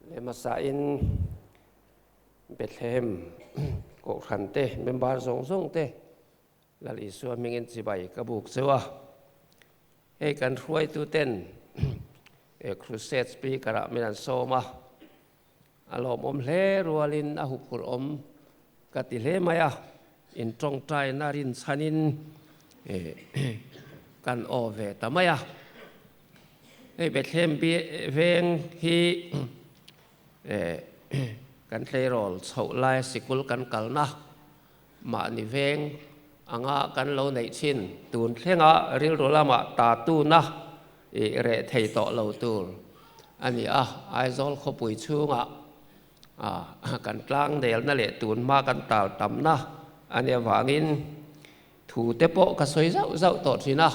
Lehmasain Bethlehem Kohhran te member zawng zawng te Lal Isua hmingin chibai ka buk cheu a. Hei kan hruaitu ten Crusade speaker ah min an sawm a, a lawmawm hle rualin a huphurh awm ka ti hle mai a, in tawngtaina rinchhanin kan aw ve ta mai a. Hei Bethlehem veng hi kan tleirawl chhoh lai sikul kan kalna mahni veng anga kan lo neih chin tun thlenga rilru lamah ta tuna i reh thei tawh lo tur a ni a. Aizawl khawpui chhungah kan tlang nelna leh tun hma kan tal tamna a nih avangin Thu te pawh ka sawi zauh zauh tawh thin a,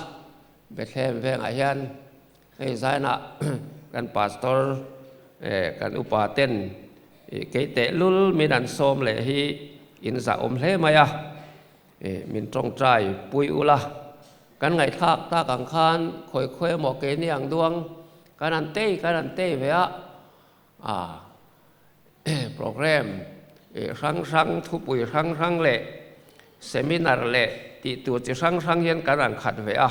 Bethlehem vengah hian hei zainah kan pastor kan upa ten kei tehlul min an sawm leh hi in zah awm hle mai a, min tawngtai pui ula, kan ngaihthlak tak ang khan khawi khawi emaw keini ang duang kan han tei kan han tei ve a, Program hrang hrang, thupui hrang hrang leh seminar leh tih tur chi hrang hrang hian kan rawn khat ve a.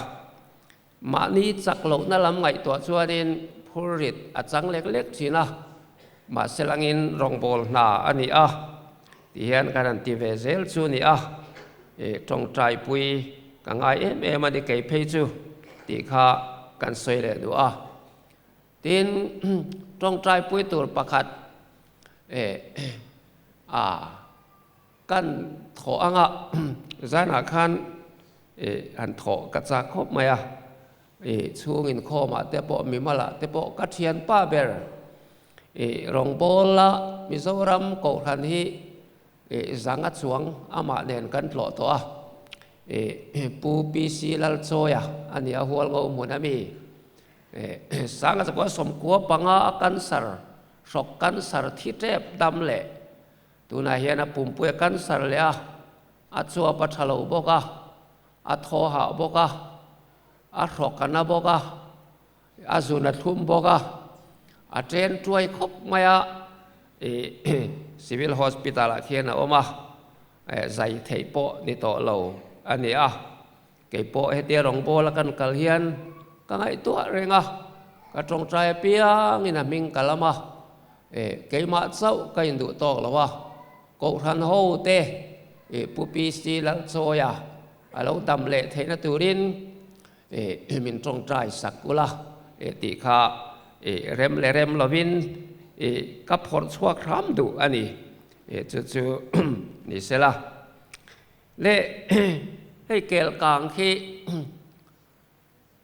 Mahni chak lohna lam ngaihtuah chuanin phurrit a chang lek lek thin a, mahse langin rawngbâwl hna a ni a ti hian kan rawn ti ve zel chu a ni a. Tawngtaipui ka ngai em em a ni kei phei chu tih kha kan sawi leh duh a. Tin, tawngtaipui tur pakhat a kan thawh anga zanah khan han thawh ka chak khawp mai a, chhung inkhawmah te pawh mimalah te pawh ka thianpa ber rawngbawla Mizoram Kohhran hi zanga chuang amah nen kan tlawh tawh a, Pu PC Lalchawia a ni a, Hualngo hmun ami. Sanga zakua sawmkua panga a cancer, hrawk cancer thi tep dam leh tunah hian a pumpui a cancer leh a, a chuap a tha lo bawk a, a thaw hah bawk a, a hrawk a na bawk a, a zun a thlum bawk a, a chen tuai khawp mai a, Civil Hospital ah khian a awm a, zai theih pawh ni tawh lo a ni a. Kei pawh hetia rawngbâwl a kan kal hian ka ngaihtuah reng a, ka tawngtai apiangin a hming ka lam a, eh keimah chauh ka induh tawk lo a, Kohhran ho te eh Pu PC Lalchawia a lo dam leh theihna turin eh min tawngtai sak ula eh tih kha eh rem leh rem lovin eh ka phawrh chhuak hram duh a ni eh chu chu ni sela. Leh hei kel kang khi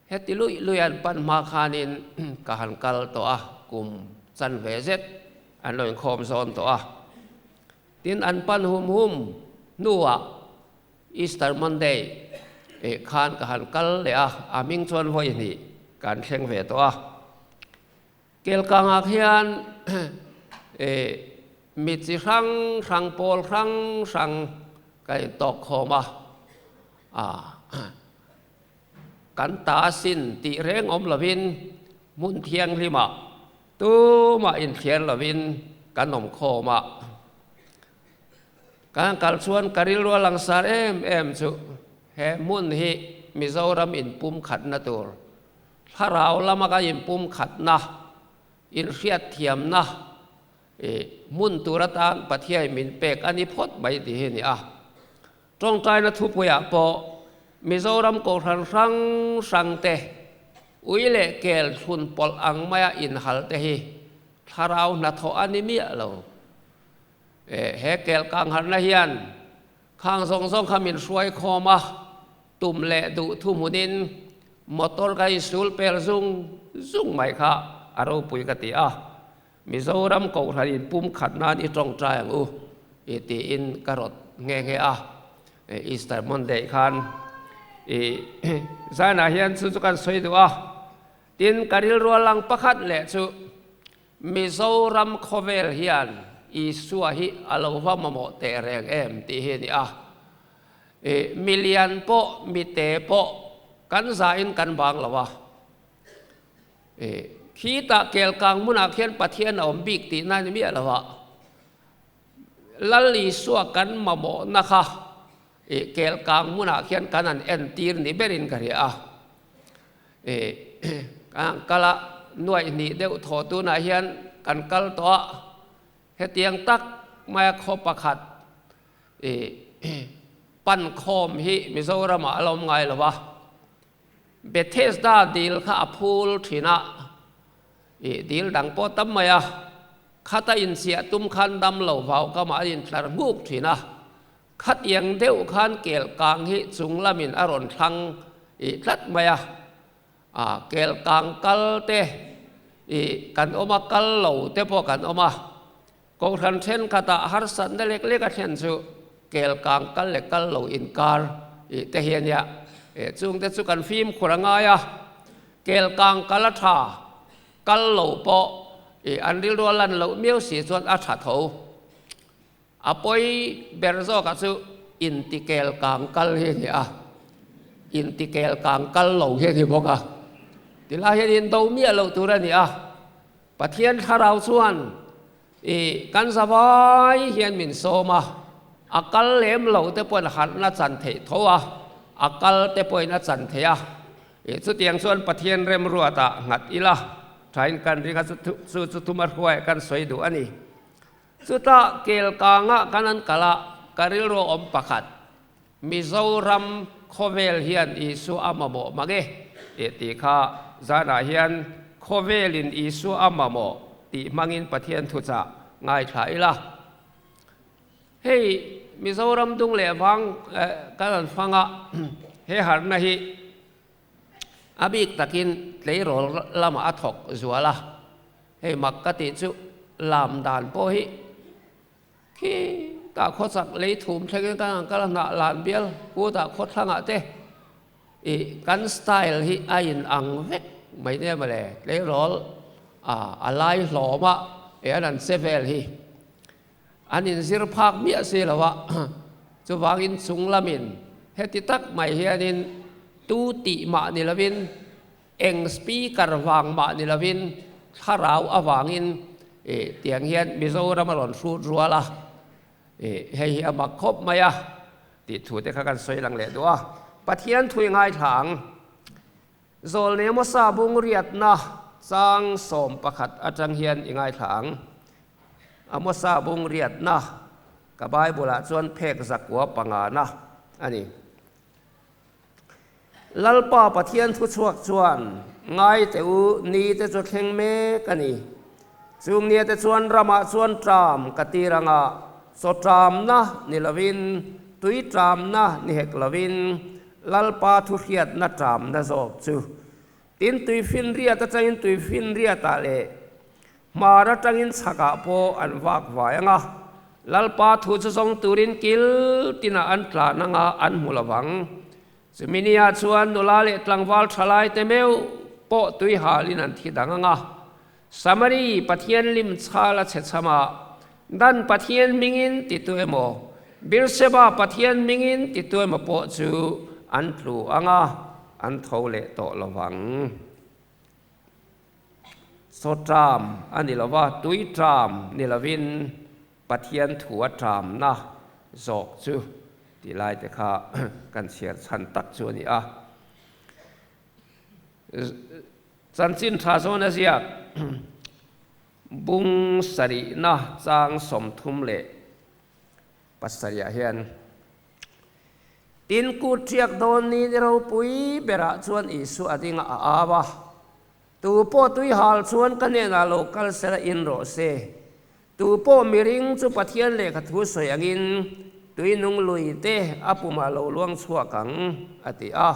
heti luih luih an pan hma khanin ka han kal tawh a, kum chanve zet an lo inkhawm zawn tawh a. Tin an pan hum hum hnuah Easter Monday eh khan ka han kal leh a, a hming chuan vawi hnih kan thleng ve tawh a. Kelkangah khian mi chi hrang hrang, pawl hrang hrang ka intawk khawm a, kan ta sin tih reng awm lovin hmun thianghlimah tumah inthiar lovin kan awm khawm a. Kan kal chuan ka rilru a langsar em em chu he hmun hi Mizoram inpumkhatna tur Thlarau lama ka inpumkhatna, inhriatthiamna hmun tur atan Pathiain min pek a ni phawt mai tih hi a ni a. Tawngtaina thupuiah pawh Mizoram Kohhran hrang hrangte ui leh kel thlun pawlh ang maia inhal te hi thlarau hnathawh a ni miah lo. He kel kangharna hian khang zawng zawng kha min hruai khawm a. Tum leh duh thu hmunin motor ka insul pel zung zung mai kha a ropui ka ti a, Mizoram Kohhran in pum khat nan i tawngtai ang u i tiin ka rawt nghe nghe a, Easter Monday khan i zanah hian chu chu kan sawi duh a, tin ka rilru a lang pakhat leh chu Mizoram khawvel hian Isua hi a lo va mamawh teh reng em tih hi a ni a. Milian pawh, mite pawh kan zahin kan bang lo a. Khitah Kelkang hmunah khian Pathian a awm bik tihna a ni miah lo a, Lal Isua kan mamawhna kha ih Kelkang hmunah khian kan han entir ni berin ka hria a. Ih kan han kal a, nuaih hnih deuh thaw tunah hian kan kal tawh a, hetiang tak maia khaw pakhat ih pan khawm hi Mizoramah a la awm ngai lo a. Bethesda dil kha a phul thin a, ih dil dang pawh tam mai a, khata inchiah tum khan dam lo vau kamah a intlar nghuk thin a, khatiang deuh khan kel kang hi chung lamin a rawn thlang ih tlat mai a, ah kel kang kal te ih kan awm a, kal lo te pawh kan awm a, Kohhran thenkhatah harsatna lek lek a thlen chu kel kang kal leh kal lo inkar ih te hi a nia. Ih chungte chu kan fimkhur a ngai a, kel kang kal a tha, kal lo pawh ih an rilru a lan loh miau si chuan a tha tho. A pawi ber zawkah chu inti kel kang kal hi a ni a, inti kel kang kal lo hi a ni bawk a. Tilai hian indo miah loh tur a ni a. Pathian thlarau chuan i kan zavai hian min sawm a, a kal lem lo te pawhin harhna chan theih tho a, a kal te pawhin a chan theih a. I chutiang chuan Pathian remruatah nghat ila, thain kan ring a, chu chu thuma hruai kan sawi duh a ni. Chutah Kelkangah kan an kal a, ka rilru awm pakhat, Mizoram khawvel hian Isua a mamawh mang e tih tih kha zanah hian khawvelin Isua a mamawh tih hmangin Pathian thuchah ngaithla ila. Hei Mizoram dung leh vang kan han fang a, he harhna hi a bik takin tleirawl lamah a thawk zual a, hei mak ka tih chu lam dan pawh hi Khi tah khawchak lei thum thlengin kan han kal a, hnah lan bial ku tah khawthlangah te ih kan style hi a in ang vek mai nia mawle, tleirawl a lai hlawm a ih an han che vel hi an inzir phak miah si lo a, chuvangin chung lamin heti tak mai hianin tu tih mah ni lovin Eng speaker vang mah ni lovin thlarau avangin ih tiang hian Mizoram a rawn hrut rual a, ih hei hi a mak khawp mai a tih thu te kha kan sawi lang leh duh a. Pathian thui ngaithla ang. Zawlnei Mosa bungriatna chang 11 atang hian i ngaithla ang. Amosa bungriatna ka Bible ah chuan phek zakua pangana a ni. Lalpa Pathian thuchhuak chuan, Ngai teh u, ni te chu thleng mek a ni. Chung nia te chuan ramah chuan ṭam ka tir ang a, chaw ṭamna ni lovin, tui ṭamna ni hek lovin, Lalpa thuhriatna ṭamna zawk chu. Tin, tuifinriat atangin tuifinriatah leh Hmar atangin chhakah pawh an vak vai ang a, Lalpa thu chu zawng turin kil tinah an tlan ang a, an hmu lo vang. Chumi niah chuan nula leh tlangval thalai te meuh pawh tui halin an thi dang ang a. Samari Pathian lim chhal a chhe chham a, Dan Pathian hmingin ti tu emaw, Beersheba Pathian hmingin ti tu emaw pawh chu an tlu ang a, an tho leh tawh lo vang. Chaw ṭam a ni lo va, tui ṭam ni lovin Pathian thu a ṭamna zawk chu tih lai te kha kan chhiar chhan tak chu a ni a. Chanchin ṭha zawn a ziak bung sarihna chang 37ah hian, Tin, kut ṭiak dawn ni ni ropui berah chuan Isua a ding a, a au a, Tu pawh tui hal chuan ka hnenah lo kal sela in rawh se. Tu pawh miring chu Pathian lehkha thu sawi angin tui nung lui te a pumah lo luang chhuak ang, a ti a.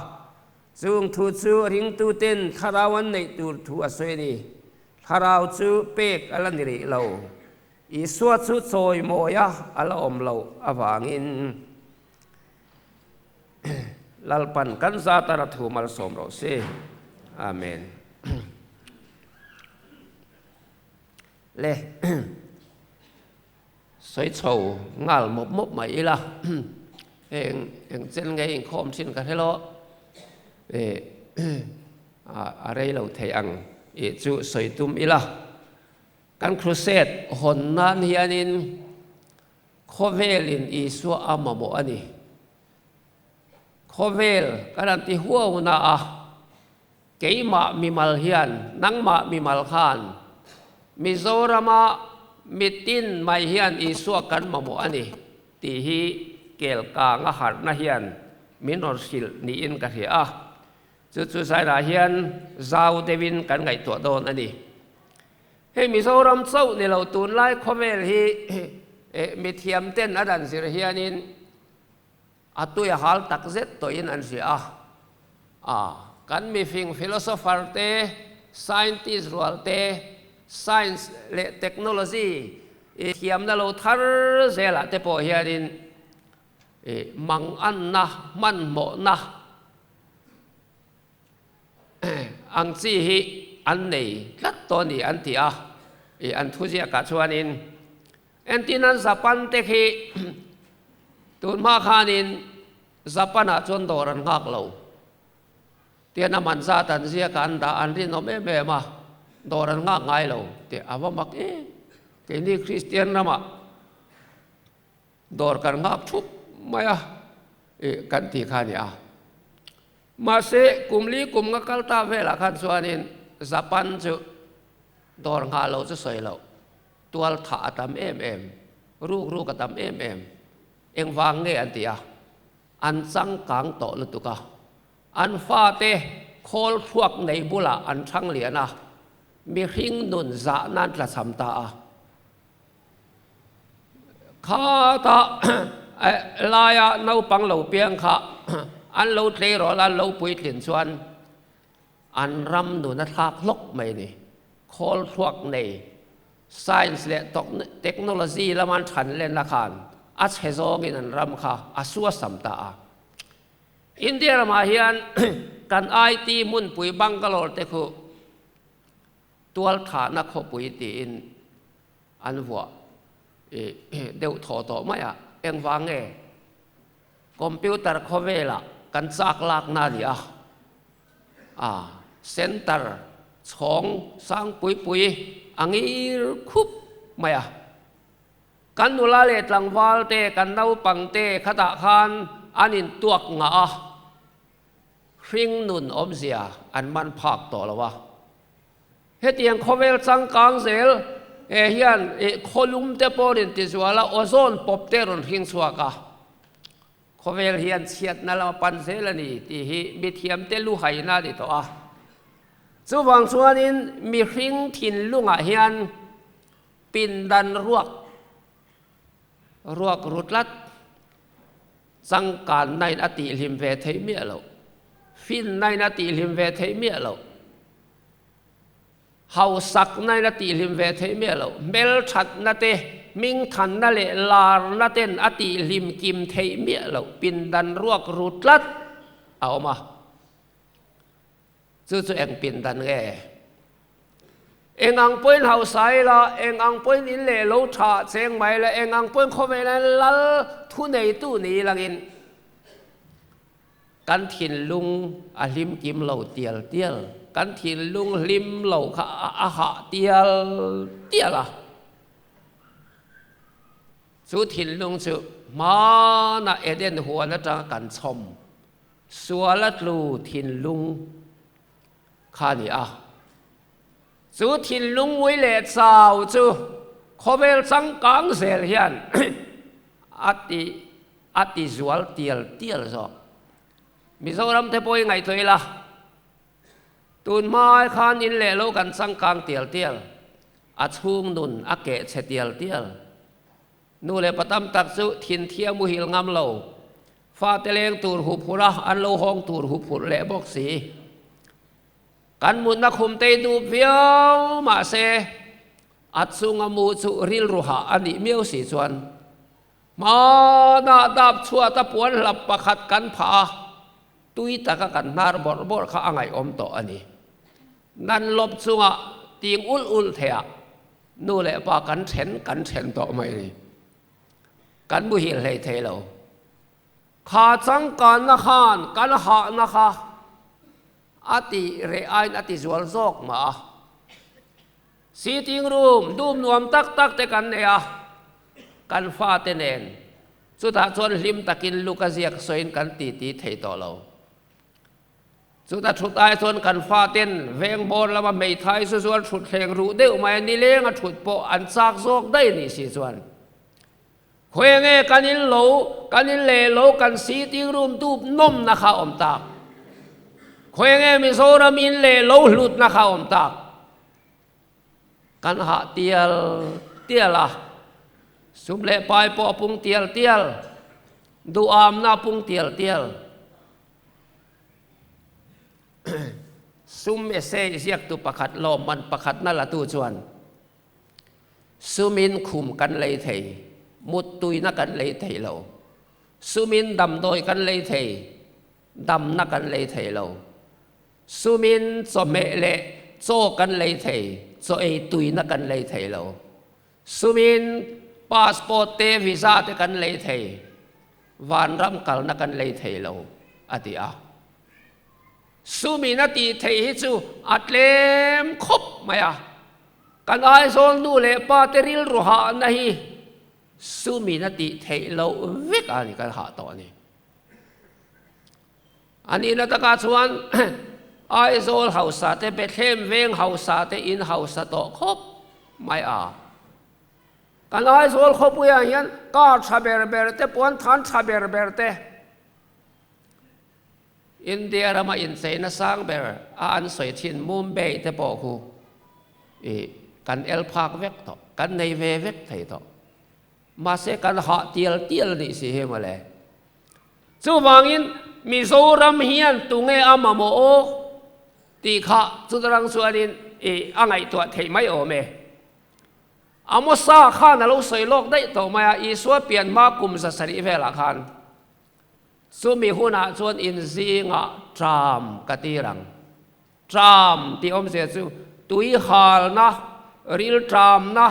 Chung thu chu ringtuten thlarau an neih tur thu a sawi a ni. Thlarau chu pek a la ni rih lo. Isua chu chawimawia a la awm loh avangin Lalpan kan zatara thu malsawm rawh se. Amen. Le sawi chho ngal mawp mawp mai ila heng eng chen nge inkhawm thin ka hre lo a rei lo thei ang. I chu sawi tum ila. Kan crusade hawn nan hianin khawvelin Isua a mamawh a ni. Khawvel kan han ti huau na a, keimah mimal hian, nangmah mimal khan Mizorama mitin mai hian Isua kan mamawh a ni tih hi Kelkang a harhna hian min rawn hrilh niin ka hria a. Chu chu zairah hian zau deuhin kan ngaihtuah dawn a ni. Hei Mizoram chauh ni lo tunlai khawvel hi mithiam ten an han zir hianin a tui a hal tak zet tawhin an hria a. A kan mifing philosopher te, scientist rual te, science leh technology thiamna lo thar zelah te pawh hianin Manganna, hmanhmawhna ang chi hi an nei tlat tawh a ni an ti a, an thuziakah chuanin entirnan Japan te khi tun hma khanin Japan-ah chuan dawr an nghak lo tian a man zat an ziak a, an dah an rinawm em em a, dawr an nghak ngai lo tih a va mak em, keini Kristian ramah Dawr kan nghak thup mai a, ih kan ti kha a ni a. Mahse, kum li kum nga kal ta velah khan chuanin Japan chu dawr nghah loh chu sawi loh, tual thah a tam em em, ruk ruk a tam em em. Engvang nge an ti a, an changkang tawh lutuk a, an fate khawl thluak nei bulah an thang lian a, mihring nun zah nan tlachham ta a. Khata laia naupang lo piang kha an lo tleirawl a, an lo puitlin chuan an ram nun a thlak hlawk mai a ni. Khawl thluak nei, science leh technology lama an than lenna khan a chhe zawngin an ram kha a suasam ta a. India ramah hian kan IT hmunpui Bangalore te khu Tualthahna khawpui tiin an vuah deuh thaw tawh mai a, engvang nge computer khawvelah kan chak lakna a ni a, a center chhawng sang pui pui a ngir khup mai a, kan nula leh tlangval te kan naupang te khatah khan an intuak ngah a. Hring nun awmzia an man phak tawh lo a. Hetiang khawvel changkang zel eh hian eh khawlum te pawh rawn ti zual a, ozone pawp te rawn hring chhuak a. Khawvel hian chhiatna lama pan zel a ni tih hi mithiam te luhaina a ni tawh a. Chuvang chuanin mihring thinlungah hian pindan ruak ruak ru tlat. Changkannain a tihhlim ve theih miah loh. Finnain a tihhlim ve theih miah loh. Hausaknain a tihhlim ve theih miah loh. Hmelthatna te, hmingthanna leh larna ten a tihhlim kim theih miah loh. Pindan ruak ru tlat a awm a. Chu chu eng pindan nge? Eng ang pawhin hausa ila, eng ang pawhin in leh lo tha cheng mai ila, eng ang pawhin khawvela lal thuneitu ni langin kan thinlung a hlim kim lo tial tial, kan thinlung hlim lo kha a hah tial tial a. Chu thinlung chu hmana Eden huan atanga kan chhawm Sual a tlu thinlung kha a ni a. Chu thinlung ngui leh chau chu khawvel changkang zel hian a ti a ti zual tial tial zawk. Mizoram te pawh i ngaihtuah ila, tun hmai khan in leh lo kan changkang tial tial, a chhung nun a keh chhe tial tial. Nu leh pa tam tak chu thinthia muhil ngam lo, fate leng tur hup hurh a, an lo hawng tur hup hurh leh bawk si. Kan mutna khum tei dup viau mahse a chunga mu chu rilru hah a nih miau si chuan hmanah dap chhuat a puan hlap pakhat kan phah a, tui taka kan hnar bawrh bawrh kha a ngaihawm tawh a ni. Nan lawp chungah ting ulh ulh theih ah Nu leh pa kan then kan then tawh mai ni. Kan muhil hlei thei lo. Kha changkanna khan kan hahna kha a ti reh aiin a ti zual zawk mah a. Sitting room dum nuam tak tak te kan nei a, kan fate nen chutah chuan hlim takin luka ziak sawiin kan titi thei tawh lo. Chuta thut ai chuan kan faten veng bawr lama hmeithai chu chuan thutthleng ruh deuh mai a, nileng a thut pawh an chak zawk daih ni si chuan. Khawi nge kan in lo, kan in leh lo, kan sitting room dup nawmna kha awm tak? Khawi nge Mizoram in leh lo hlutna kha awm tak? Kan hah tial tial a, sum leh pai pawh a pung tial tial, duhamna a pung tial tial. Sum essay ziaktu pakhat lawmman pakhatna latu chuan, Sumin khum kan lei thei, muttuina kan lei thei lo. Sumin damdawi kan lei thei, damna kan lei thei lo. Sumin chawhmeh leh chaw kan lei thei, chaw ei tuina kan lei thei lo. Sumin passport te visa te kan lei thei, vanram kalna kan lei thei lo, a ti a. Sumin a tih theih hi chu a tlem khawp mai a, kan Aizawl nu leh pa te rilru hahna hi sumin a tih theih loh vek a ni kan hah tawh a ni. A nihna takah chuan Aizawl hausa te, Bethlehem veng hausa te in hausa tawh khawp mai a. Kan Aizawl khawpuiah hian car tha ber ber te, puanthan tha ber ber te, India rama incheina sang ber a an sawi thin Mumbai te pawh khu i kan el phak vek tawh, kan nei ve vek thei tawh. Mahse kan hah tial tial nih si hi mawle. Chuvangin Mizoram hian tunge a mamawh aw tih kha chutarang chuanin i a ngaihtuah theih mai awm e. Amosa khan a lo sawi lawk daih tawh mai a, Isua pian hma kum 700 velah khan. Chumi hunah chuan inzingah ṭam ka tir ang. Ṭam tih awmzia chu tui halna, ril ṭamna,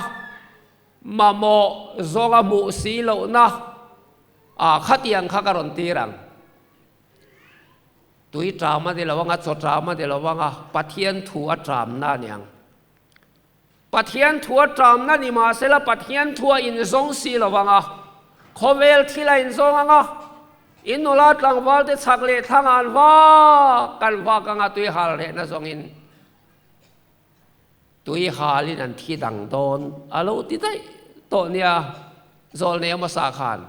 mamawh zawnga hmuh si lohna ah khatiang kha ka rawn tir ang. Tui ṭam a ni lo anga, chaw ṭam a ni lo anga, Pathian thu a ṭamna a ni ang. Pathian thu a ṭamna ni mahsela Pathian thu a inzawng si lo vang a, khawvel thil a inzawng ang a, in nula tlangvalte chhak leh thlangah an vak an vak ang a, tui hal rehna zawngin tui halin an thi dang dawn a lo ti daih tawh nia Zawlnei hmasa khan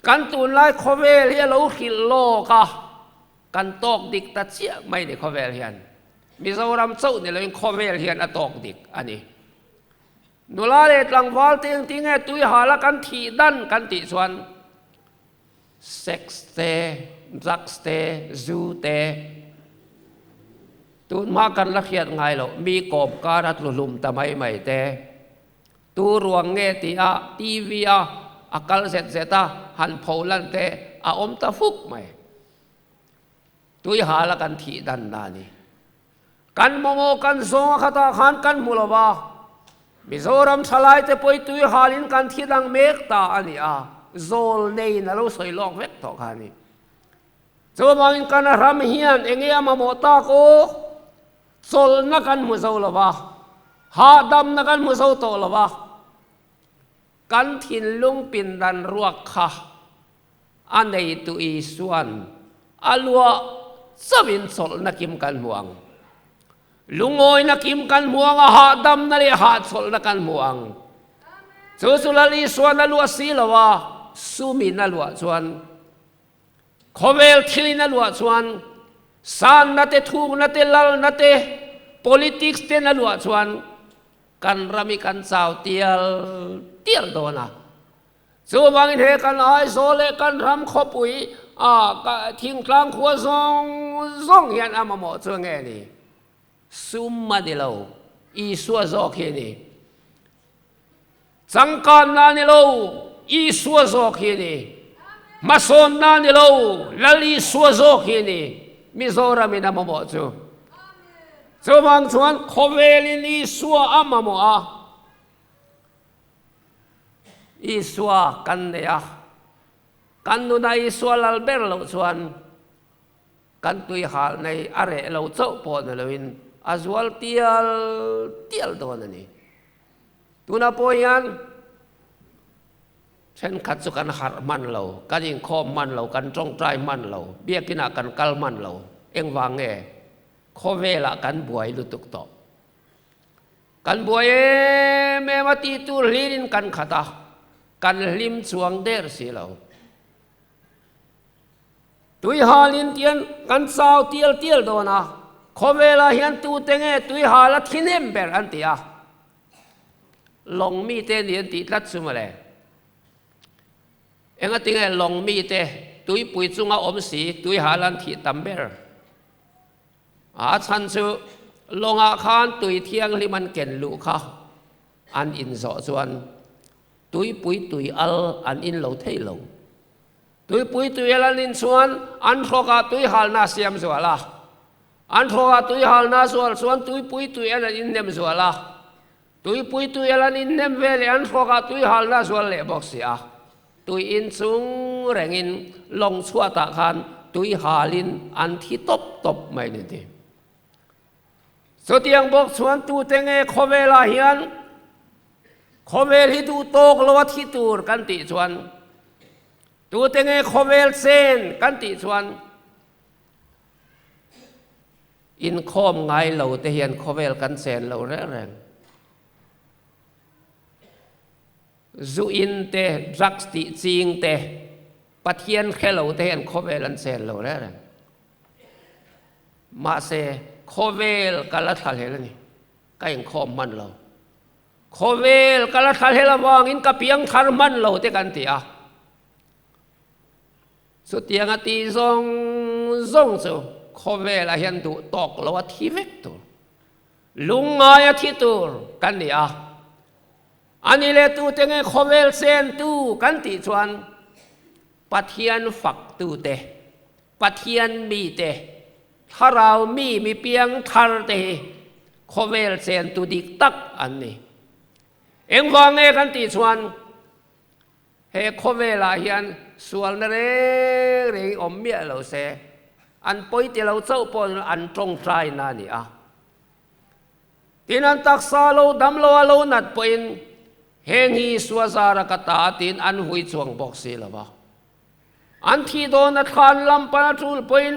kan tunlai khawvel hi a lo hrilh lawk a. Kan tawk dik ta chiah mai ni khawvel hian. Mizoram chauh ni loin khawvel hian a tawk dik a ni. Nula leh tlangval te engti nge tui hala kan thih dan kan tih chuan sex te, drugs te, zu te tun hma kan la hriat ngai loh mi kawp kar a tlu hlum ta mai mai te, tu ruang nge tih a TV a a kal zet zet a han pho lan te a awm ta fuk mai. Tui hala kan thih dan na ni. Kan mawmaw kan zawng a khatah khan kan hmu lo va, Mizoram thalai te pawh i tui halin kan thi dang mek ta a ni a, zawl neiin a lo sawi lawk vek tawh kha a ni. Chuvangin kan ram hian eng nge a mamawh tak aw? Chawlhna kan hmu zo lo va, hahdamna kan hmu zo tawh lo va, kan thinlung pindan ruak kha A neitu Isua'n a luah chauhin chawlhna kim kan hmu ang. Lungawina kim kan hmu ang a, hahdamna leh hahchawlhna kan hmu ang. Chu chu Lal Isua'n a luah si lo a, sumin a luah chuan, khawvel thilin a luah chuan, sanna te, thukna te, lalna te, politics ten a luah chuan kan ram hi kan chau tial tial dawn a. Chuvangin he kan Aizawl leh kan ram khawpui a thingtlang khua zawng zawng hian a mamawh chu nge ni? Sum a ni lo, Isua zawk hi a ni. Changkanna a ni lo, Isua zawk hi a ni. Hmasawnna a ni lo, Lal Isua zawk hi a ni. Mizoramin a mamawh chu. Chuvang chuan khawvelin Isua a mamawh a. Isua kan nei a, kan nuna Isua lal ber loh chuan kan tui hal nei a reh lo chauh pawh ni loin A zual tial tial dawn a ni. Tunah pawh hian thenkhat chu kan harh hman lo, kan inkhawm hman lo, kan tawngtai hman lo, biakinah kan kal hman lo. Engvang nge? Khawvelah kan buai lutuk tawh. Kan buai em em a tih tur hlirin kan khat a, kan hlim chuang der si lo. Tuihal in tian kan chau tial tial dawn a, khawvelah hian tute nge tuihal a thi hnem ber an ti a, lawng mite ni an tih tlat chu mawle. Engatinge lawng mite tuipui chunga awm si tuihal an thih tam ber? A chhan chu lawngah khan tui thianghlim an ken luh kha an inzawh chuan tuipui tui al an in lo thei lo. Tuipui tui al an in chuan an hrawkah tui halna a siam zual a, an hrawkah tui halna zual chuan tuipui tui al an inhnem zual a, tuipui tui al an inhnem ve leh an hrawkah tui halna zual leh bawk si a. Tui in chung rengin lawng chhuatah khan tui halin an thi tawp tawp mai ni ti. Chutiang bawk chuan tute nge khawvelah hian khawvel hi duh tawk lo a thi tur kan tih chuan tute nge khawvel chen kan tih chuan inkhawm ngai lo te hian khawvel kan chen lo reng reng. Zu in te, drugs tih ching te, Pathian hre lo te hian khawvel an chen lo reng reng. Mahse, khawvel ka la thla hlel a ni. Ka inkhawm hman lo. Khawvel ka la thla hlel avangin ka piang thar hman lo te kan ti a. Chutianga ti zawng zawng chu khawvelah hian duh tawk lo a thi vek tur, lungngai a thi tur kan ni a. A ni leh tute nge khawvel chentu kan tih chuan Pathian faktute, Pathian mite, thlarau mi mi piang thar te hi khawvel chentu dik tak an ni. Engvang nge kan tih chuan he khawvelah hian sualna reng reng awm miah lo se, an pawi ti lo chauh pawh an tawngtaina a ni a. Tin an taksa lo dam lo a lo nat pawhin heng hi Isua zara ka ta tiin an hui chuang bawk si lo va. An thih dawn a thlan lam pan a tul pawhin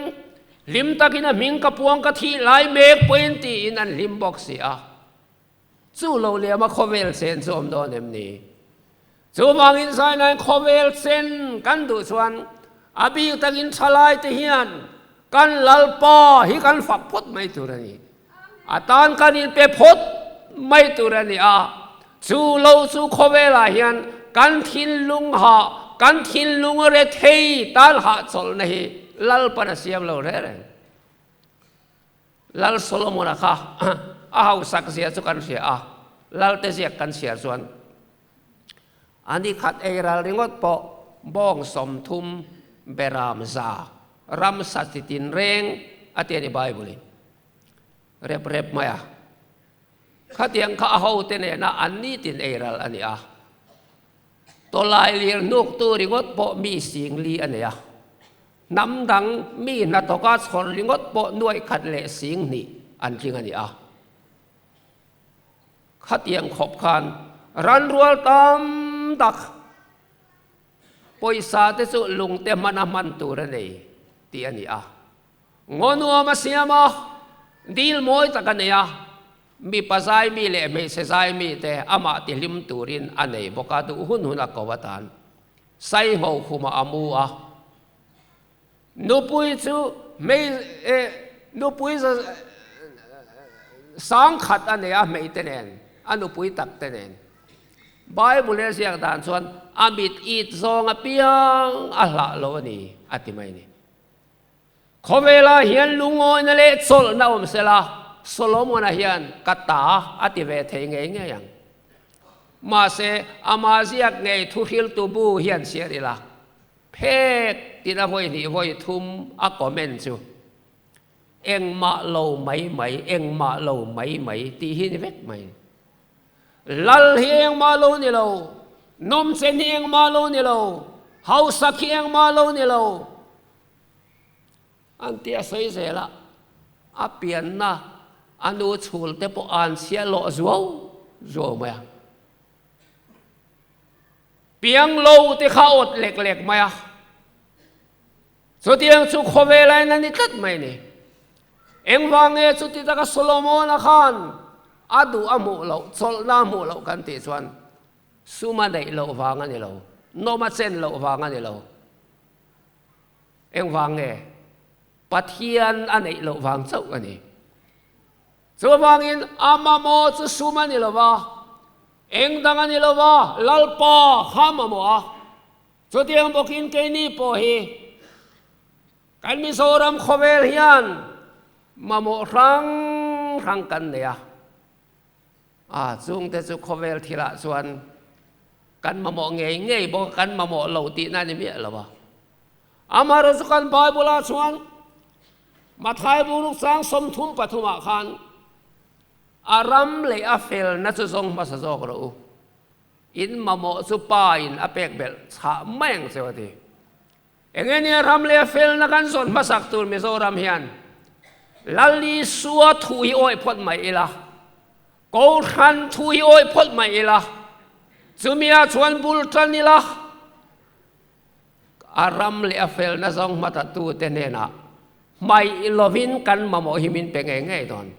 hlim takin a hming ka puang ka thih lai mek pawhin tiin an hlim bawk si a. Chu lo liama khawvel chen chu awm dawn em ni? Chuvangin Zainain khawvel chen kan duh chuan a bik takin thalai te hian kan Lalpa hi kan fak phawt mai tur a ni. A tan kan inpe phawt mai tur a ni a, chu lo chu khawvelah hian kan thinlung hah, kan thinlung rethei tan hahchawlhna hi Lalpan a siam lo reng reng. Lal Solomon-a kha a hausak zia chu kan hria a, Lalte ziak kan chhiar chuan a ni khat eiral ringawt pawh bawng 30 beram za ramsa chi tinreng a ti a ni Bible-in. Rep rep mai a. Khatiang kha a hote nena an nitin eiral a ni a. Tawlai lir hnuktu ringawt pawh mi 4000 a nei a. Hnam dang mi hnathawka chhawr ringawt pawh 1,200 an tling a ni a. Khatiang khawp khan ranrual tam tak pawisa te chu lungte hmana hman tur a nei tih a ni a. Ngaw nuam a siam a, dil mawi tak a nei a, mipa zai mi leh hmeichhe zai mi te amah tihlim turin a nei bawk a, duh hun hun a ko atan Saiho khumah a mu a. Nupui chu hmei eh nupui za 10,000 a nei a hmei te nen, a nupui tak te nen. Bible a ziak dan chuan a mit it zawng apiang a hlah lo a ni a ti mai a ni. Khawvelah hian lungawina leh chawlhna awm sela, Solomon-a hian ka ta a ti ve thei ngei ngei ang. Mahse, amah ziak ngei thuhriltu bu hian chhiar ila, phek tina vawi hnih vawi thum a comment chu, Engmah lo mai mai, engmah lo mai mai tih hi ni vek mai. Lal hi engmah lo ni lo, nawmchen hi engmah lo ni lo, hausak hi engmah lo ni lo. An ti a sawi zel a, a pianna, A nu chhul te pawh an chhia lawh zuau zuau mai a. Piang lo te kha awt lek lek mai a. Chutiang chu khawvel ain a ni tlat mai ni. Engvang nge chuti taka Solomona khan a duh a hmuh loh, chawlhna a hmuh loh kan tih chuan sum a neih loh vang a ni lo, nawm a chen loh vang a ni lo. Engvang nge? Pathian a neih loh vang chauh a ni. Chuvangin a mamawh chu sum a ni lo va, eng dang a ni lo va, Lalpa kha mamawh a. Chutiang bawkin keini pawh hi kan Mizoram khawvel hian mamawh hrang hrang kan nei a, a chungte chu khawvel thilah chuan kan mamawh ngei ngei bawk a, kan mamawh lo tihna a ni miah lo a. Amaherawhchu chu kan Bible-ah chuan Mathai buruk chang 33 ah khan a ram leh a felna chu zawng hmasa zawk rawh u. In mamawh chu pa in a pek belh chhah mai ang cheu a ti. Enge nia ram leh felna kan zawn hmasak tur Mizoram hian Lal Isua thu hi awih phawt mai ila, Kohhran thu hi awih phawt mai ila, chumia chuan bul tan ila, a ram leh a felna zawng hmatatute hnenah hmaih lovin kan mamawh hi min pe ngei ngei dawn.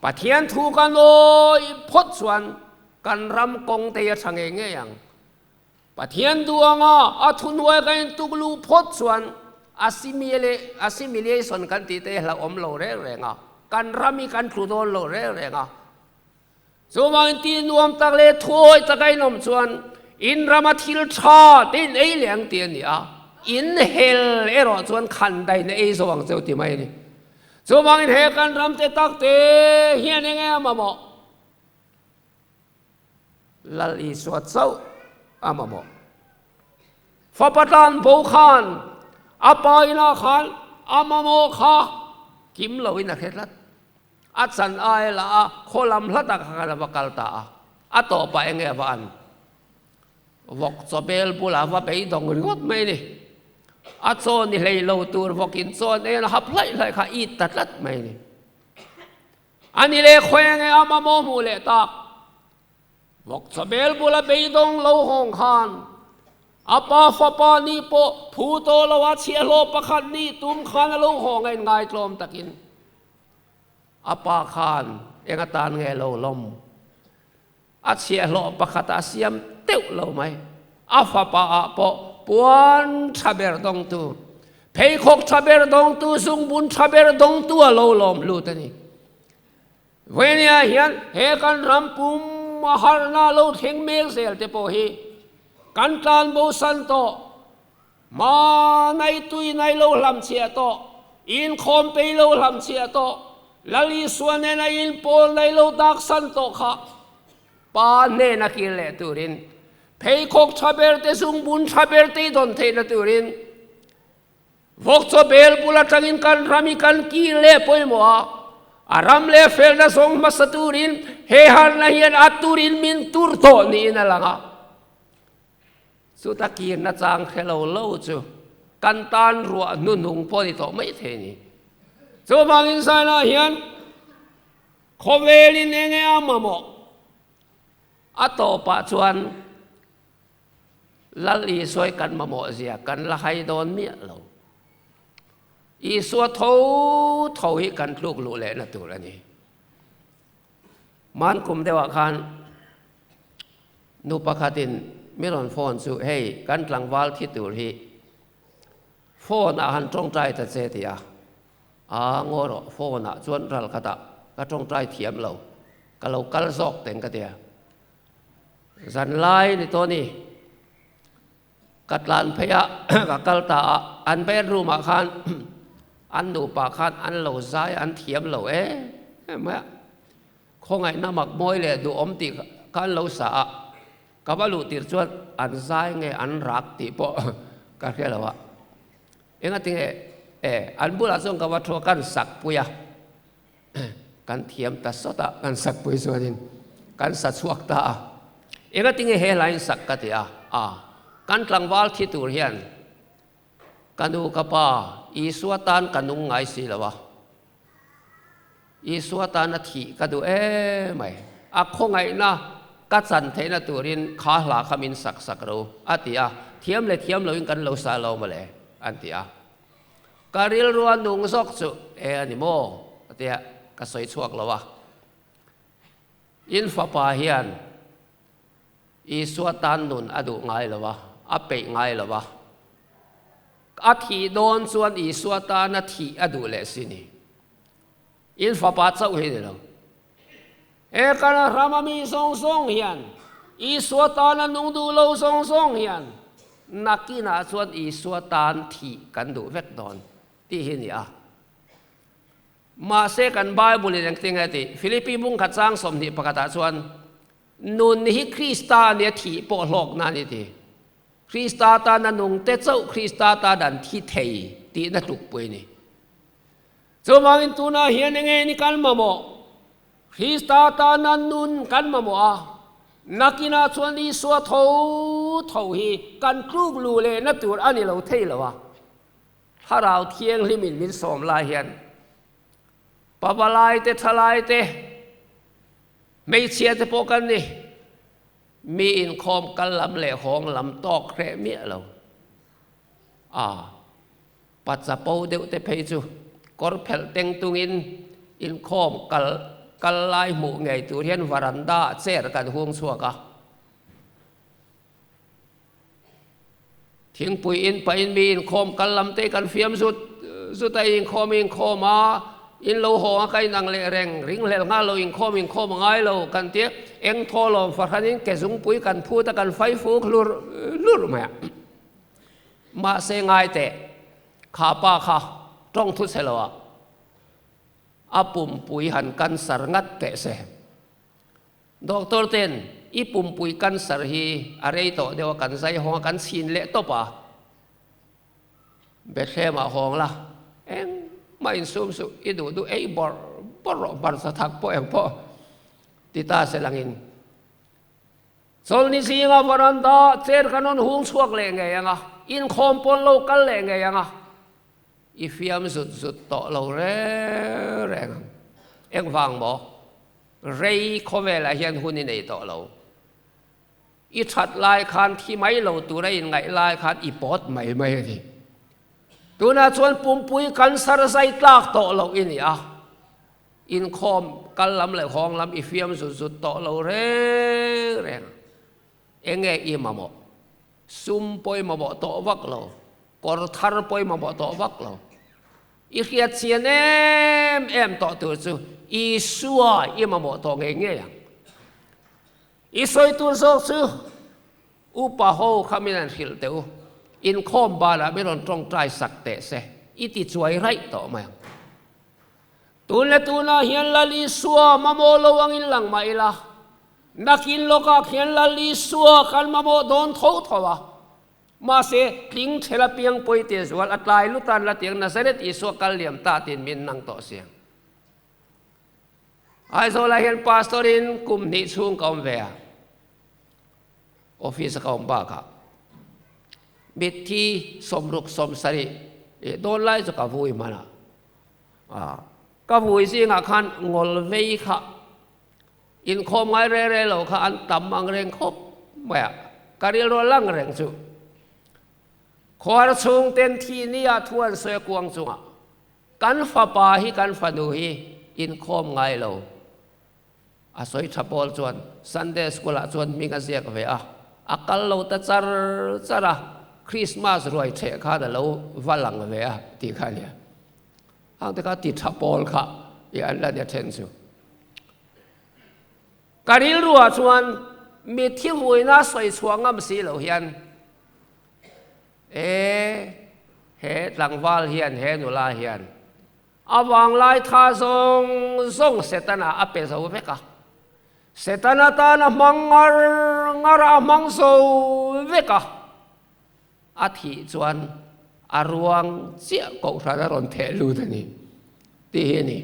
Pathian thu kan awih phawt chuan kan ram kawng te hi a tha ngei ngei ang. Pathian duanga a thuhnuai kan intuk luh phawt chuan assimilation kan tih te hi hlauhawm lo reng reng a, kan ram hi kan tlu dawn lo reng reng a. Chuvangin tih nuam tak leh thuawi taka in awm chuan in rama thil tha te in ei leh ang tih a ni a, in hel erawh chuan khan dain a ei zo ang cheu ti mai a ni. Chuvangin he kan ram te tak te hian eng nge a mamawh? Lal Isua chauh a mamawh. Fapa tan bo khan a pa inah khan a mamawh kha kim loin a hre tlat. A chan ai lah a khaw lam hla tak khan a va kal ta a, a tawpah eng nge a va an? Vawk chaw bel bulah va beidawng ringawt mai a ni. A chaw ni hlei lo tur vawkin chaw nen a hap hlaih hlaih kha a it ta tlat mai a ni. A ni leh khawi enge a mamawh hmuh leh tak? Vawk chaw bel bula beidawng lo hawng khan a pa fapa ni pawh phu tawh lo a chhiahhlawh pakhat ni tum khan a lo hawng a inngaitlawm takin. A pa khan eng atan nge lo lawm? A chhiahhlawh pakhat a siam teuh lo mai. A fapa ah pawh puan tha ber dawngtu, pheikhawk tha ber dawngtu, zungbun tha ber dawngtu a lo lawm lut a ni. Vawinia hian he kan ram pum a harhna lo thleng mek zel te pawh hi kan tlanbo san tawh. Hmanai tuinai lo hlamchhiah tawh, inkhawm pei lo hlamchhiah tawh, Lal Isua nena inpawl nei lo daksan tawh kha Pa hnena kir leh turin, pheikhawk tha ber te zungbun tha ber te i dawn theihna turin, vawkchaw bel bul atangin kan ram i kan kir leh pawimawh a, a ram leh felna zawng hmasa turin he harna hian a turin min tur tawh niin a lang a. Chuta kirna chang hre lo lo chu kan tan ruah hnuhnung pawh ni tawh mai thei a ni. Chuvangin Zainah hian khawvelin eng nge a mamawh? A tawpah chuan Lal Isuai kan mamawh zia kan la hai dawn miah lo. Isua tho tho hi kan tluk luh lehna tur a ni. Hmankum deuhah khan Nu pakhatin mi rawn phone chu hei kan tlangval thi tur hi phone ah han tawngtai ta che ti a, aa ngaw rawh phone ah chuan ral khatah ka tawngtai thiam lo ka lo kal zawk teng ka tia. Zanlai ni tawh ni ka tlan phei a ka kal ta a an bedroom ah khan an nupa khan an lo zai an thiam lo em mai a. Khawngaihna mak mawi leh duhawm tih kha an lo sa a, ka va luh tir chuan an zai nge an rak tih pawh ka hre lo a. Engati nge e an bulah chuan ka va thu a, kan sak pui a, kan thiam ta sawt a, kan sak pui chuanin kan sa chhuak ta a. Engati nge he hlain sak ka ti a, a kan tlangval thi tur hian ka nu ka pa Isua tan ka nung ngai si lo a. Isua tana thih ka duh em mai. A khawngaihna ka chan theihna turin kha hla kha min sak sak ro, a ti a. Thiam leh thiam loin kan lo sa lo mawle, an ti a. Ka rilrua nung zawk chu e a ni maw? a ti a, ka sawi chhuak lo a. In fapa hian Isua tan nun a duh ngai lo a, a peih ngai lo a. A thih dawn chuan Isua tana thih a duh leh si ni. In fapa chauh hi ni lo. He kan rama mi zawng zawng hian Isua tana nung duh lo zawng zawng hian nakinah chuan Isua tan thih kan duh vek dawn tih hi ni a. Mahse kan Bible in engtin nge tih? Philippi bung khat chang 21 ah chuan Nun hi Krista nia thih pawh hlawkna a ni ti. Krista tana nung te chauh Krista tan an thi thei tihna tlukpui a ni. Chuvangin tunah hian enge ni kan mamawh? Krista tana nun kan mamawh a, nakinah chuan Isua tho tho hi kan tluk luh lehna tur a ni lo thei lo a. Thlarau Thianghlimin min sawm lai hian pavalai te, thalai te, Hmeichhia te pawh kan ni. Mi inkhawm kal lam leh hawng lam tawk hreh miah lo. A pa chapo deuh te phei chu kawr phelh teng tungin inkhawm kal kal lai hmuh ngei tur hian varanda ah chair kan hung chhuak a. Thingpui in pahin mi inkhawm kal lam te kan fiam zut zut a, inkhawm inkhawm a, in lo haw a ka inang leh reng, ringhlel nghal lo inkhawm inkhawm a ngai lo kan tia, eng thaw lawm fahranin ke zungpui kan phut a kan fai fuk hlur hlur mai a. Mahse ngai teh, kha pa kha tawng thu chhe lo a, a pumpui han cancer ngat teh se. Doctor ten i pumpui cancer hi a rei tawh deuh a, kan zai hawng a, kan chhin leh tawp a, Bethlehem ah hawng la, engmah insum suh, i duh duh ei bawrh bawrh rawh, hmarcha thak pawh eng pawh ti ta se langin chawlni zinga varanda chair kan rawn hung chhuak leh ngei ang a, inkhawm pawn lo kal leh ngei ang a, i fiam zut zut tawh lo reng reng ang, engvang maw? Rei khawvelah hian hun i nei tawh lo. I that lai khan thi mai lo tura inngaih lai khan i pawt mai mai a ni. Tunah chuan pumpui cancer zai tlak tawh loh i ni a, inkhawm kal lam leh hawng lam i fiam zut zut tawh lo reng reng. Enge i mamawh? Sum pawh i mamawh tawh vak lo, kawr thar pawh i mamawh tawh vak lo. I hriat chian em em tawh tur chu Isua i mamawh tawh ngei ngei ang. I sawi tur zawk chu upa ho kha min han hrilh teh u, inkhawm banah min rawn tawngtai sak teh se, i ti chuai raih tawh mai ang. Tun leh tunah hian Lal Isua mamawh lo angin lang mah ila, nakin lawkah khian Lal Isua kan mamawh dawn tho tho a. Mahse, tling thela piang pawi te zual a tlai lutan la tiang Nazareth Isua kal liam ta tiin min nang tawh siang. Aizawlah hian pastor in kum hnih chhung ka awm ve a, office a ka awm bakah mitthi 60 70 dawn lai chu ka vui hman a, ka vui zingah khan ngawl vei kha Inkhawm ngai re re lo kha an tam ang reng khawp mai a, ka rilru a lang reng chu. Khuar chhung ten thi nia thu an sawi a kuang chungah, kan fapa hi kan fanu hi inkhawm ngai lo. A sawi tha pawl chuan Sunday school ah chuan hming a ziak ve a, a kal lo ta char char a, Christmas ruai theh khan a lo va lang ve a tih kha a nia. Hang te kha ti tha pawl kha i an la nia then chu. Ka rilruah chuan mitthi vuina sawi chhuah ngam si lo hian e he tlangval hian he nula hian a vanglai tha zawng zawng Setana a pe zo vek a. Setana tan a hmang ngar ngar a, a hmang zo vek a. A thih chuan a ruang chiah kohhran a rawn theh lut a ni tih hi a ni.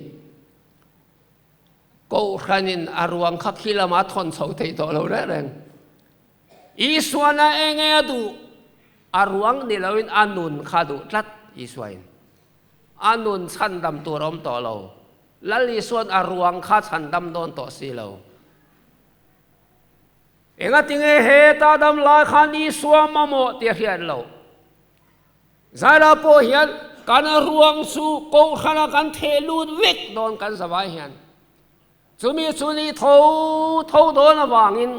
Kohhranin a ruang kha khi lama a thawn chho thei tawh lo reng reng. Isuan a eng nge a duh? A ruang ni loin a nun kha a duh tlat Isuain. A nun chhandam tur a awm tawh lo. Lal Isua'n a ruang kha chhandam dawn tawh si lo. Engatinge heta dam lai khan Isua mamawh tih a hriat loh? Zaila pawh hian kan ruang chu Kohhrana kan theh lut vek dawn kan zavai hian. Chumi chu ni tho tho dawn avangin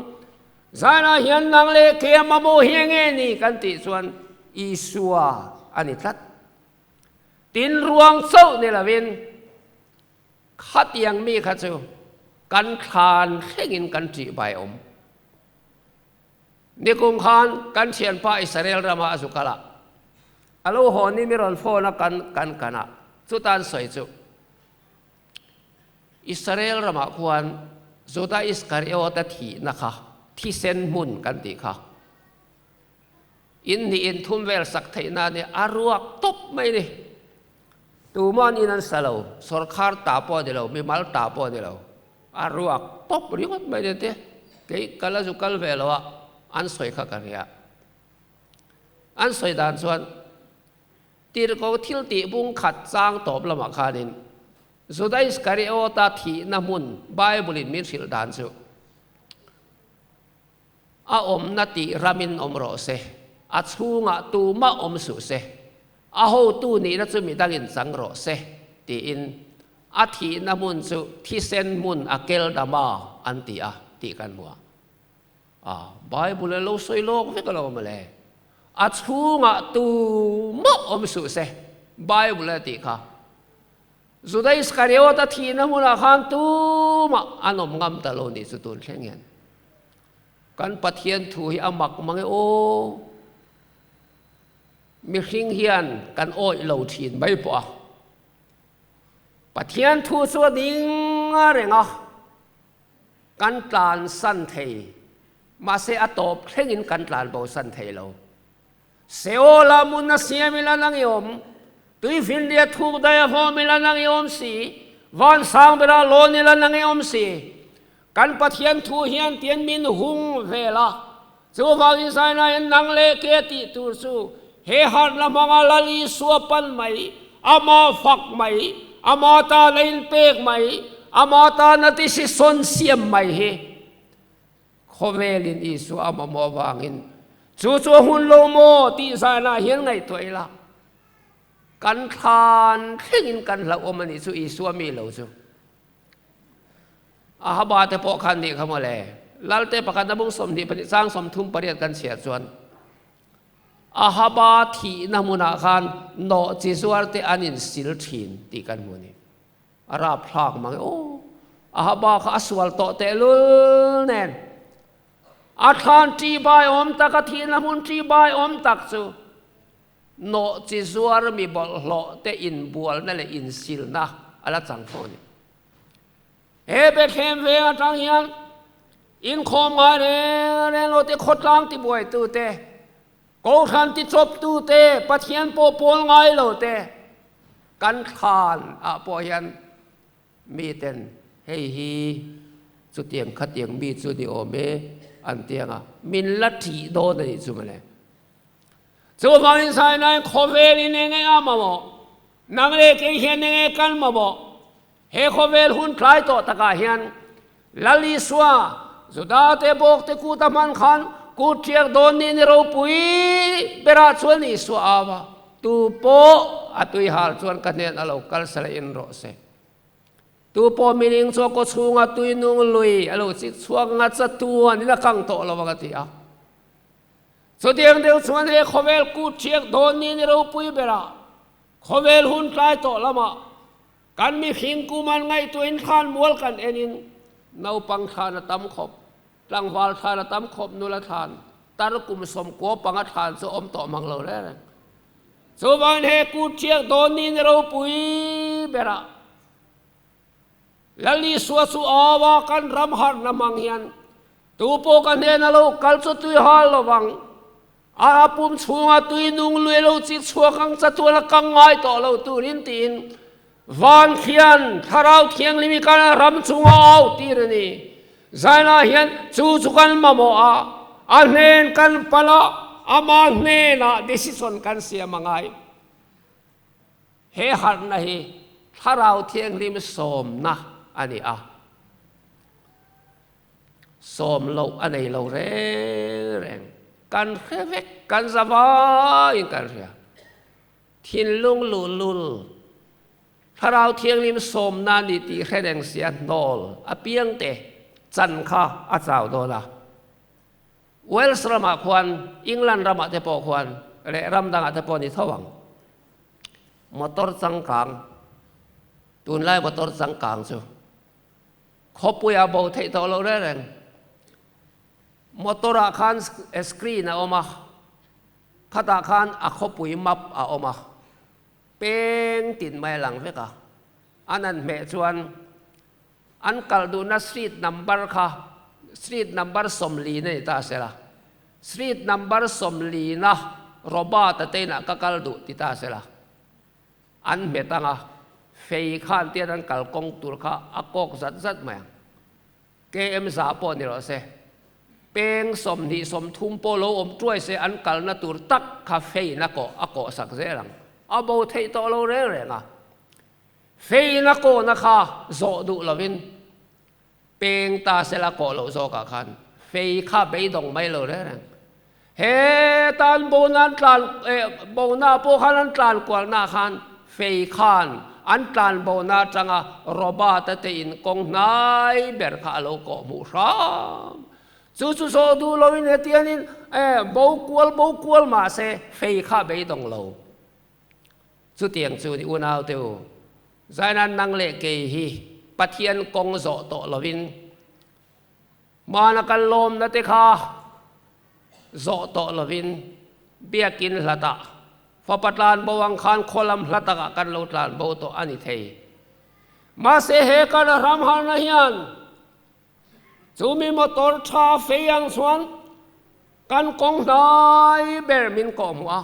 Zaila hian nang leh ke mamawh hi enge ni kan tih chuan Isua a ni tlat. Tin ruang chauh ni lovin khatiang mi kha chu kan thlan thlengin kan ṭih bai awm. Nikum khan kan thianpa Israel ramah a zu kal a, a lo haw ni mi rawn phone a kan kan kan a, chutan sawi chu Israel ramah khuan Juda Iskariota thihna kha thisen hmun kan tih kha. In hnih in thum vel sak theih na nia a ruak tawp mai ni. Tuma'n in an sa lo, sawrkhar ta pawh a ni lo, mimal ta pawh a ni lo, a ruak tawp ringawt mai ni te. Kei ka la zu kal ve lo a, an sawi kha ka hria. An sawi dan chuan Tirhkoh thil tih bung khat chang tawp lamah khanin Juda Iskariota thihna hmun Bible in min hrilh dan chu A awmna tih ramin awm rawh se, a chhungah tumah awm suh se, a hotu nihna chu midangin chang rawh se, tiin a thihna hmun chu thisen hmun a kel dama an ti a tih kan hmu a. A, Bible a lo sawi lawk vek alawm mawle. A chhungah tumah awm suh se, Bible a tih kha. Juda Iskariot-a thihna hmunah khan tumah an awm ngam ta lo nih chu tun thleng hian. Kan Pathian thu hi a mak mang e aw. Mihring hian kan awih lo thin mai pawh a. Pathian thu chu a ding a reng a, kan tlansan thei, mahse a tawp thlengin kan tlanbosan thei lo. Seola mun a siam ila nang i awm, tuifinriat thuk daih a hlawm ila nang i awm si, van sang bera lawn ila nang i awm si. Kan Pathian thu hian tian min hung vel a, chuvangin Zainaiin nang leh ke tih tur chu he harhna hmanga Lal Isua pan mai, ama fak mai, ama tan a inpek mai, ama tan a decision siam mai hi Khawvelin Isua a mamawh avangin chu chu a hun lo maw tih zanah hian ngaihtuah ila, kan thlan thlengin kan hlauhawm a nih chu Isua mi lo chu. Ahaba te pawh khan nih kha mawle, Lalte pakhat a bung 22 chang 38 kan chhiar chuan Ahaba thihna hmunah khan nawh chi zuar te an insil thin tih kan hmu a ni. A rapthlak mang e aw. Ahaba kha a sual tawh tehlul nen a thlan ṭihbai awm tak, a thihna hmun ṭihbai awm tak chu nawh chi zuar mi bawlhhlawh te inbualna leh insilna a la chang fo a ni. He Bethlehem veng atang hian inkhawm ngai reng reng lo te, khawtlang tibuaitu te, Kohhran tichawptu te, Pathian pawh pawl ngai lo te, kan thlan ah pawh hian miten hei hi chutiang khatiang mi chu ni awm e an ti ang a, min la ṭih dawn a nih chu mawle. Chuvangin Sinai khawvelin eng eng a mamawh, nang leh kei hian eng eng kan mamawh, he khawvel hun tlai tawh takah hian Lal Isua, Judate bawkte kut a hman khan kut ṭiak dawn ni ni ropui berah chuan Isua au a, Tu pawh a tui hal chuan ka hnen a lo kal sela in rawh se. Tu pawh mining chu a kaw chhunga tui nung lui a lo chik chhuak nga chatuan in a kang tawh lo ang a ti a. Chutiang deuh chuan he khawvel kut ṭiak dawn ni ni ropui berah khawvel hun tlai tawh lamah Kan mihring kum an ngaihtuahin thlan mual kan enin naupang thlan a tam khawp, tlangval thlan a tam khawp, nula thlan, tar kum 95 thlan chu awm tawh mang lo reng reng. Chuvangin he kut ṭhiak dawn ni ni ropui berah Lal Isua chu au a, kan ram harhna hmang hian tu pawh ka hnena lo kal chu tui hal lovang, A pum chhunga tui nung lui lo chi chhuak ang chatuan a kang ngai tawh lo turin tiin van khian Thlarau Thianghlim hi kan ram chunga au tir a ni. Zainah hian chu chu kan mamawh a, a hnen kan pal a, ama hnenah decision kan siam a ngai. He harhna hi. Thlarau Thianghlim sawmna a ni a. Sawm loh a nei lo reng reng. Kan hre vek, kan za vaiin kan hria. Thinlung luhlul, Thlarau Thianghlim sawmna ni tih hre reng sia hnawl apiangte chan kha a chau dawn a. Wales ramah khuan, England ramah te pawh khuan leh ram dangah te pawh ni tho ang. Motor changkang, tunlai motor changkang chu khawpuiah bo theih tawh lo reng reng. Motor ah khan screen a awm a, khatah khan a khawpui map a awm a, peng tin mai a lang vek a. An han hmeh chuan An kal duhna street number kha street number 40 a ni ta sela, street number 40 na Robert-a te inah ka kal duh ti ta sela, an hmet ang a, fei khan tian an kal kawng tur kha a kawk zat zat mai ang. KM za pawh ni rawh se, peng 20 30 pawh lo awm tuai se an kalna tur tak kha feiin a kawh a kawh sak zel ang. A bo theih tawh lo reng reng a. Feina kawhna kha zawh duh lovin peng ta sela kawh loh zawkah khan fei kha beidawng mai lo reng reng. He tan bona an tlan eh bona pawh khan an tlan kualna khan fei khan an tlan bona atanga Robert-a te in kawng hnai ber kha a lo kawh hmuh hram. Chu chu zawh duh lovin hetianin eh bo kual bo kual mahse fei kha beidawng lo. Chutiang chu ni unaute u, Zainan nang leh kei hi Pathian kawng zawh tawh lovin hmana kan lawmna te kha zawh tawh lovin biakin hlatah fapa tlan bo ang khan khaw lam hla takah kan lo tlan bo tawh a ni thei. Mahse he kan ram harna hian chumi motor tha fei ang chuan kan kawng hnai ber min kawhhmuh a.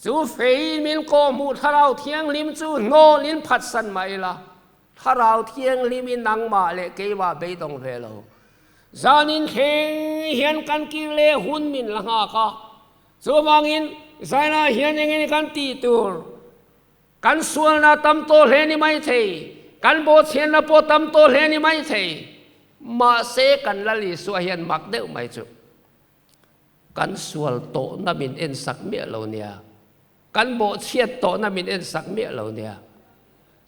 Chu fei min kawhhmuh Thlarau Thianghlim chu hnawl in phatsan mah ila, Thlarau Thianghlim i nangmah leh keimah beidawng ve lo. Zanin thleng hian kan kir leh hun min la nghak a, chuvangin zanah hian engin kan tih tur? Kan sualna tam tawh hle ni mai thei, kan bawhchhiatna pawh tam tawh hle ni mai thei, mahse kan Lal Isua hian mak deuh mai chu. Kan sual tawhna min en sak miah lo nia. Kan bawhchhiat tawhna min en sak miah lo nia.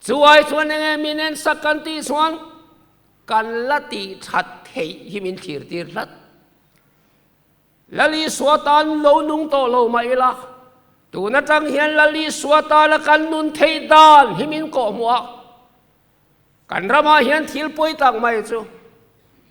Chu ai chuan enge min en sak kan tih chuan kan la tih that theih hi min thlir tir tlat. Lal Isua tan lo nung tawh lo mah ila, tun atang hian Lal Isua tana kan nun theih dan hi min kawhhmuh a. Kan ramah hian thil pawi tak mai chu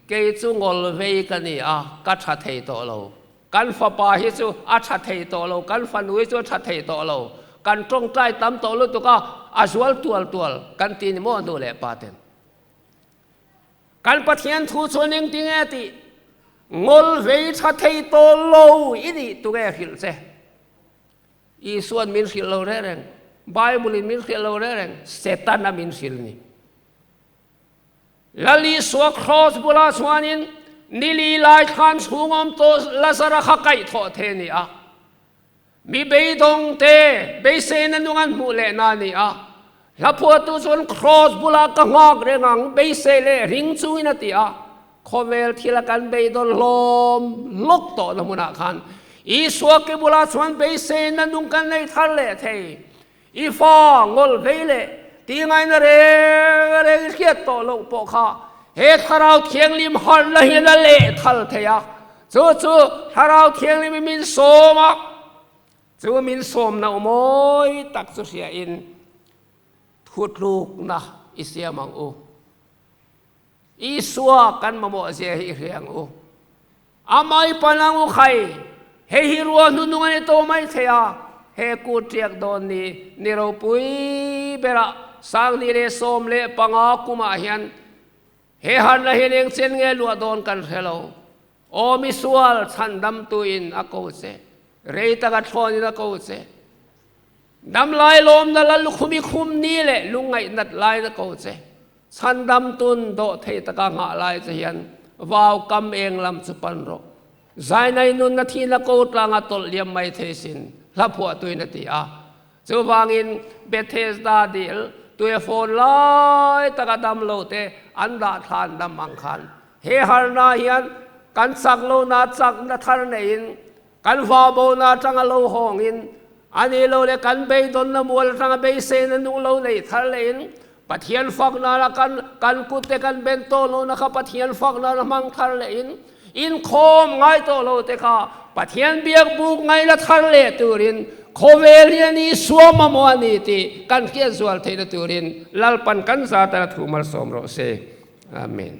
kei chu ngawl vei ka ni a, ka tha thei tawh lo. Kan fapa hi chu a tha thei tawh lo, kan fanu hi chu a tha thei tawh lo. Kan tawngtai tam tawh lutuk a, a zual tual tual kan ti ni maw nu leh pa ten. Kan Pathian thu chuan engtinge tih ngawl vei tha thei tawh lo i nih tunge hrilh che. Isuan min hrilh lo reng reng, Bible in min hrilh lo reng reng, Setana min hrilh ni. Lal Isua cross bulah chuanin nili lai thlan chhung awm tawh Lazara kha kaih thawh the ni a. Mi beidawng te beiseina nung an hmuh leh na ni a. Hla phuahtu chuan cross bulah ka nghak reng ang beisei leh ring chungin a ti a. Khawvel thila kan beidawn hlawm hlawk tawhna hmunah khan Isua ke bulah chuan beiseina nung kan nei thar leh thei. I fa ngawl vei leh ti ngaina reng reng i hriat tawh loh pawh kha he Thlarau Thianghlim harhna hian a leh thal thei a. Chu chu Thlarau Thianghlim i min sawm a, chu min sawmna awmawi tak chu hriain thutlukna i siam ang u. Isua kan mamawh zia hi i hria ang u. Amah i pan ang u khai, hei hi ruah hnunung a ni tawh mai thei a, he kut riak dawn ni ni ropui berah 2015 kumah hian he harna hian eng chen nge luah dawn kan hre lo. Aw misual chhandamtu in a ko che, rei taka thlawn in a ko che. Damlai lawmna la lukhum i khum ni leh lungngaih nat lai na ko che. Chhandam tun dawh thei taka nghah lai che hian vau kam eng lam chu pan rawh. Zainai nun na thihna ko tlanga tawlh liam mai thei sin, hla phuah tuin a ti a. Chuvangin Bethesda dil. Tuia fawn lai taka dam lo te an dah thlan dam ang khan he harna hian kan chak lohna chakna thar neiin kan vahbohna atanga lo hawngin a nih loh leh kan beidawnna mual atanga beiseina nung lo nei thar lehin Pathian fak nana kan kan kut te kan ben tawh lohna kha Pathian fak nana hmang thar lehin inkhawm ngai tawh lo te kha Pathian biak buk ngaihna thar leh turin khawvel hian Isua mamawh a ni tih kan hriat zual theihna turin Lalpan kan zatana thu malsawm rawh se. Amen.